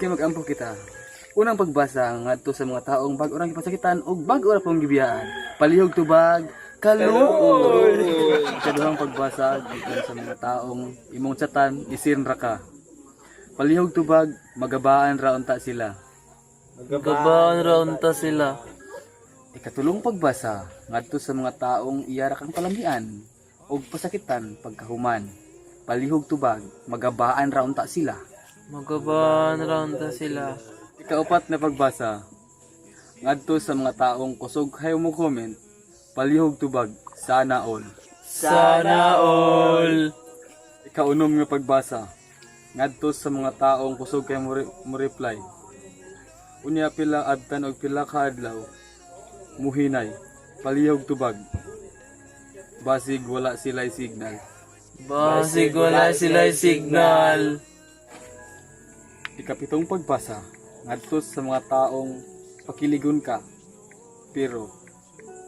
Kay mag-ampo kita. Unang pagbasa ngadto sa mga taong bag-o rang gipasakitan ug bag-o ra pong gibiyaan. Palihog tubag, kaluoy. Ikaduhang pagbasa gikan sa mga taong imong chatan i-seen ra ka. Palihog tubag, magabaan ra unta sila. Gabaan ra unta sila. Ikatulong pagbasa ngadto sa mga taong iya ra kang palamian ug pasakitan pagkahuman. Palihog tubag, magabaan ra unta sila. Magabaan ra unta sila. Ikaupat na pagbasa ngadto sa mga taong kusog kayo mo comment. Palihog tubag, sana all. Sana all. Ikaunom nga pagbasa ngadto sa mga taong kusog kay mo reply. Unya pila abtan og pila ka adlaw muhinay. Palihog tubag, basig wala sila'y signal. Basig wala sila'y signal. Ikapitong pagbasa ngadto sa mga taong pakiligon ka pero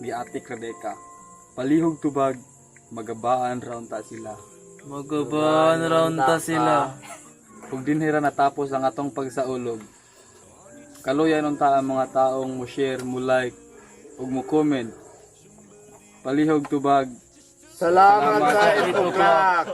giatik ra ka. Palihog tubag, magabaan ra unta sila. Magabaan ra unta sila. Ug dinhi ra natapos ang atong pagsaulog. Kaluyan unta ang mga taong mo share, mo like ug mo comment. Palihog tubag. Salamat sa 8 o'clock.